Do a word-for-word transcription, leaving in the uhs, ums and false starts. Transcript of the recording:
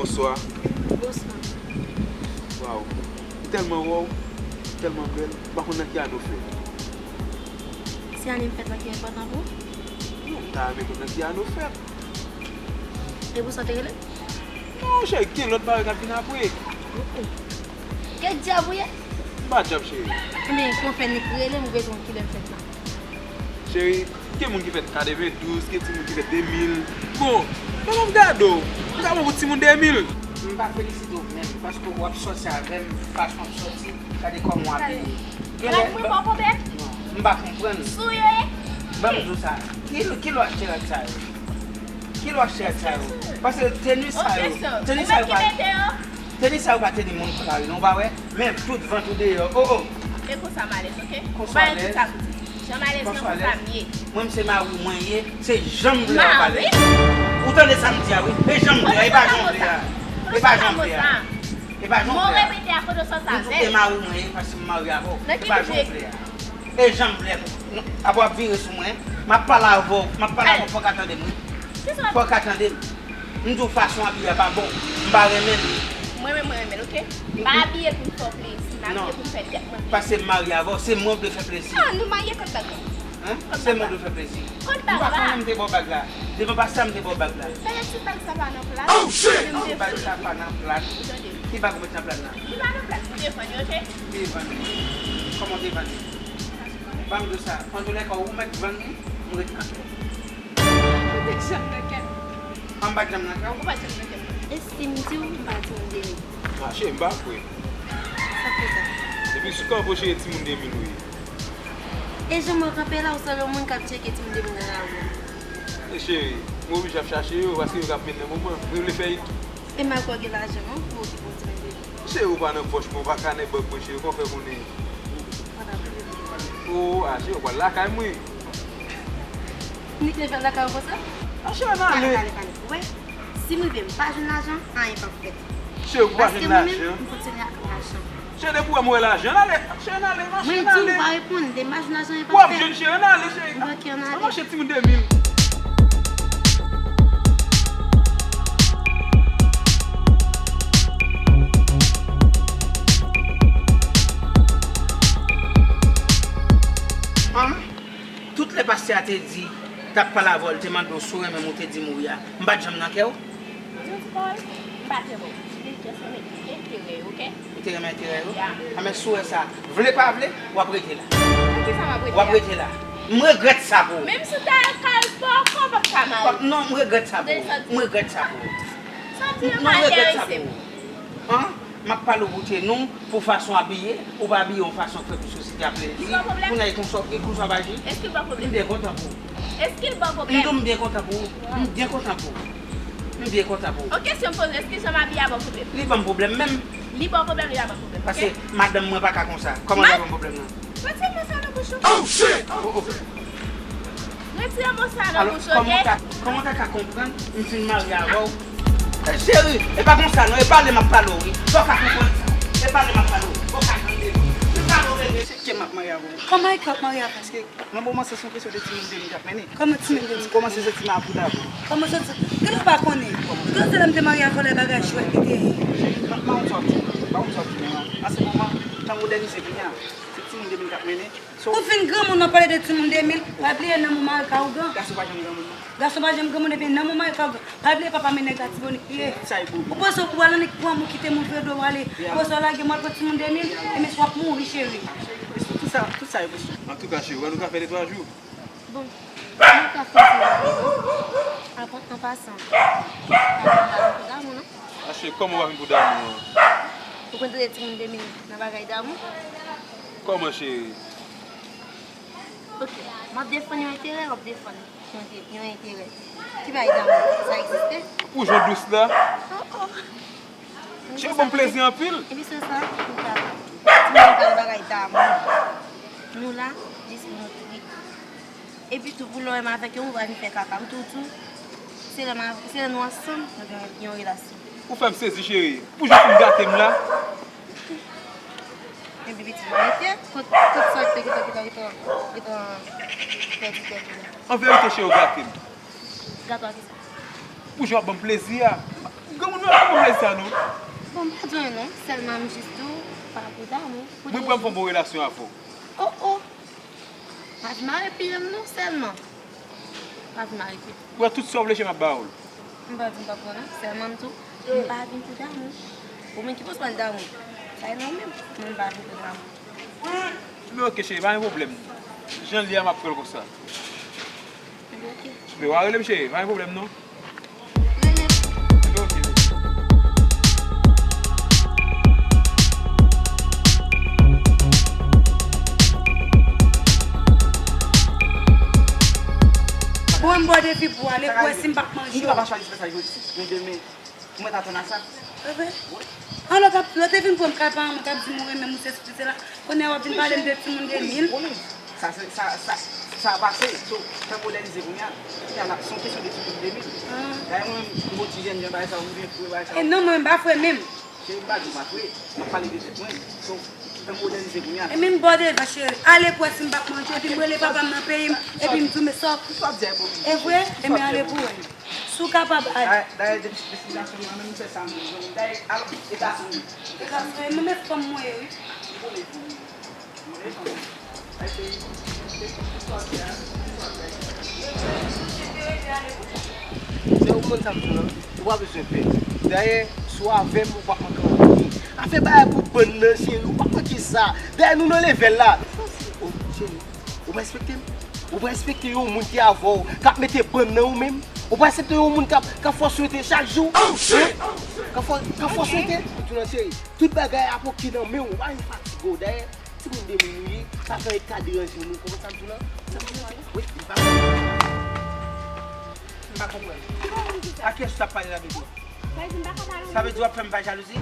Bonswa. Bonswa. Waw. M tèlman wè w, tèlman bèl. M pa konn nan ki ane w fèt. Se ane m fèt la ki enpòtan pou ou? Non, m ta renmen konn nan ki ane w fèt. E pou sa w te rele m? Non, cheri, gen lòt bagay k ap vin apre. Kèk djab ou ye? M pa djab, cheri. Men, kòman fè nèg rele m, ou bezwen kilè m fèt la? Cheri, gen moun ki fèt katrevendouz, gen timoun ki fèt de mil. Bon, men m ap gade w. M ka pran pou timoun de mil. M pa felisite w menm, paske w ap sòti avè m, fason w ap sòti, gade kòman w abiye. Genlè, mwen pa pwoblèm. Non, m pa konprann. Sou yo ye? Ban m di w sa. Ki, ki lè w achte rad sa yo? Ki lè w achte rad sa yo? Paske teni sa yo, teni sa yo pa, teni sa yo pa teni moun kòm sa yo, non, w pa wè? Men tout vant ou deyò. Oh, oh. E konsa m alèz, oke? Ou pa gen tout sa pou di. Jan m alèz nan konsa m ye. Mwen, m se mari w mwen ye, se jan m vle a w pale. Ou tande sa m di a, wi? E jan m vle a, e pa jan w vle a. E pa jan m vle a. E pa jan w vle a. Mwen repete a, kote w sòti avè l? M di w e mari w mwen ye, paske m marye avè w. E pa jan w vle a. E jan m vle a. Apre w ap vire sou mwen, m ap pale avè w, m ap pale avè w, fò w ka tande m, wi. Fò w ka tande m. M di w fason w abiye a pa bon. M pa renmen l. Mwen menm, mwen renmen l, oke? M pa abiye pou m fè w plezi, m abiye pou m fè tèt mwen plezi. Paske m marye avè w, se mwen w vle fè plezi. Ah, nou marye, kot bag la? Hein? Se mwen w vle fè plezi. Kot bag la? M pa konnen m te ba w bag la. Devan pastè a m te ba w bag la. Pèyèt ti bag sa pa nan plas. Oh, shit! Ti bag sa pa nan plas. Ou tande? Ki bag ou met nan plas la? Li pa nan plas, m te vann li, oke? Ou te vann li. Kòman w te vann li? Ban m di w sa. Antoulèka, ou mèt vann li, m ret nan kè w. Ou te janm nan kè m. An m pa t janm nan kè w? Ou pa t janm nan kè m. E si m di w m pa timoun de mil? Mache, m pa kwè. Sa k fè sa? Depi sou kanpe w cheri, timoun de mil ou ye. E jan mwen kanpe la, ou sanble yon moun k ap tcheke timoun de mil nan lari a. E cheri, mwen oblije ap chache yo, paske yo k ap mennen moman. Mwen vle fè etou. E malgre w gen lajan, non, pou okipe yon timoun de mil? Cheri, ou pa nan pòch mwen, ou pa ka nan bank mwen, cheri, kòman w fè konnen? Ou pa nan pòch mwen. Oh, ah, cheri, ou pral lakay mwen. Nik te fè lakay ou konsa? Ah, cheri, ann ale. Pale, pale, pale. Ou wè, si m rive, m pa jwenn lajan, anyen p ap fèt. Cheri, ou pa jwenn lajan. Paske mwen menm, m fonksyone ak lajan. Cheri, depi w wè m wè lajan, ann ale. Cheri, ann ale, mache, ann ale. Mwen di w pa reponn, depi m pa jwenn lajan, anyen p ap fèt. W ap jwenn, cheri, ann ale, cheri. Ok, ann ale. Ann mache, timoun de mil. An, tout lè pastè a te di, t ap pale avè w, li te mande w si w renmen m, ou te di m wi a. M pa t janm nan kè w? Di w ti pawòl, m pa t renmen w. M te jis renmen enterè yo, oke? Ou te renmen enterè yo? Ya. Anben, si w wè sa, vle pa vle, w ap rete la. Pou kisa m ap rete la? W ap rete la. M regrèt sa pou ou. Menm si w ta al kay pòkò, w p ap ka mare. Non, m regrèt sa pou ou. M regrèt sa pou ou. Sa w di yo pa enterese m. An? M ap pale w pou teni w, pou fason w abiye, ou pa abiye yon fason k fè pou sosyete a plezi. Li pa pwoblèm? Kounye a, e konsa, e konsa w ap aji? Èske l pa pwoblèm? M byen kontan pou ou. Èske l pa pwoblèm? M di w m byen kontan pou ou. M byen kontan pou ou. M byen kontan pou ou. Ok, kesyon m poze, èske jan m abiye a ba w pwoblèm? Li ban m pwoblèm menm. Li ba w pwoblèm, li pa ban m pwoblèm, ok? Paske madanm mwen pa ka konsa. Kòman l ap ban m pwoblèm nan? Retire mo sa nan bouch ou. Oh, shit! Oh, oh. Retire mo sa nan bouch ou, ok? Alò, kòman w ta, kòman w ta ka konprann m fin marye avè w? Eh, cheri, e pa konsa non, e pale m ap pale w, wi. Fò w ka konprann sa. E pale m ap pale w, fò w ka tande m. M pale w, bebe, se ke m ap marye avè w. Kòman e ke w ap marye avè m? Paske nan moman, se yon kesyon de timoun de m k ap mennen. Kòman timoun de m? Kòmanse soti nan apou dabò. Kòman soti? Kilè w pa konnen? Kilè w te lè m te marye avè w, lè bagay jwèt li te ye? Ma, ma, yon sòti. Pa yon sòti, non. An se moman, tan modènize kounye a. Se timoun de m k ap mennen. So, ou fin granmoun, w ap pale de timoun de mil. Pa bliye nanm ou mare ka ougan. Gason pa janm granmoun, non. Gason pa janm granmoun, ebyen nanm ou mare ka ougan. Pa bliye papa men nèg Latibonit li ye. Sa e pou ou. Ou panse ou pral annik pran m, ou kite m, ou vire do w ale. Apre sa w lage m, w al pran timoun de mil. Ebyen si w ap mouri, cheri. Tout sa, tout sa e pou ou. Antouka, cheri, ou wè nou ka fè de twa jou. Bon, nou ka fè ti bagay. An, an pasan, pa vin pou damou, non? A cheri, kòman w pa vin pou damou an? Ou konn tande timoun de mil nan bagay damou? Kòman, cheri? Ok, m ap defann yon enterè, w ap defann yon te-, yon enterè. Ki bagay damou? Sa egziste? Ou jan dous la? Oh, oh. Cheri, ban m plezi anpil. Epi se sa, nou ka, timoun pa nan bagay damou. Nou la, jis pou nou trip. Epi tou, pou lè w renmen avèk yon moun, ou pa vin fè kaka. M tou, tou, se lè m av-, se lè nou ansanm, nou gen yon relasyon. Ou fè m sezi, cheri. Pou jan w fin gate m la. Epi pitit mwen, enkyèt, kot, kot sa ki te gentan, gentan, gentan, gentan pèdi tèt ou la? An verite, cheri, w gate m. Gate w a kisa? Pou jan w ap ban m plezi a. Granmoun, mwen pa konprann sa non. Bon, m pa di anyen non, sèlman m jis di w, pa pou damou. Mwen pran fon bon relasyon avè w. Oh, oh. Pa vin mare pye m non sèlman. Pa vin mare pye m. Ou wè tout sa w vle, cheri, m ap ba w l. M pa di m p ap pran non, sèlman m di w, m pa vin pou damou. Ou menm ki panse w al damou. Sa e nan ou menm. Mwen m pa vin pou damou. Men oke, cheri, pa gen pwoblèm. Jan l ye a, m ap pran l konsa. Ok. Men w a rele m, cheri, pa gen pwoblèm non. Bon, m bò depi pou ale, pou wè si m p ap manje w. Ou pa chwazi fè sa jodi, men demen, mwen t atann a sa. Bebe, an lò t ap, lò te vin pran m kay paran mwen, t ap di m ou renmen m, ou sesi, sesi la. Kounye a w ap vin pale m de timoun de mil. Sa, se, sa, sa, sa pase. So, fè modènize kounye a. Kounye a, n ap, se yon kesyon de timoun de mil. Dayè, mwen menm, m gon ti jèn jan bagay sa, ou vin fre bagay sa. E non, mwen menm, m pa fre menm. Cheri, m pa di w pa fre. M ap pale de tèt mwen. So, fè modènize kounye a. E menm bò devan, cheri. Ale pou wè si m p ap manje, epi m rele papa m nan peyi m, epi m di w, men sa w ap di a e vre, e men ale pou wè. Si w kapab, ale. Dayè, dayè, depi, depi m nan chanm nan, menm m fè sa m bezwen. Dayè, al, e gason wi. E gason, e menm e fanm mwen ye, wi. M konnen fanm mwen. M konnen fanm mwen. Ay, peyi, peyi, peyi, peyi, peyi, peyi. Se ou konn sa m di w lan, ou pa bezwen pè. Dayè, si w avè m, ou p ap manke anyen. Afè bagay pou bann nan, cheri, ou p ap manke sa. Dayè, nou nan level la. Oh, cheri, ou pa respekte m? Ou pa respekte yon moun ki avè w, k ap mete bann nan ou menm? Ou pa aksepte yon moun k ap, k ap fè w swete chak jou? Hein? K ap fè, k ap fè w swete? Ou di w lan, cheri, tout bagay ap oke nan men w, ou pa janm fatige w. Dayè, timoun de moun nou ye, sa fè ka deranje nou. Konprann sa m di w lan? Wi, m pa konprann. M pa konprann. A kiyès ou t ap pale la, bebe? Sa vle di w ap fè m pa jalouzi?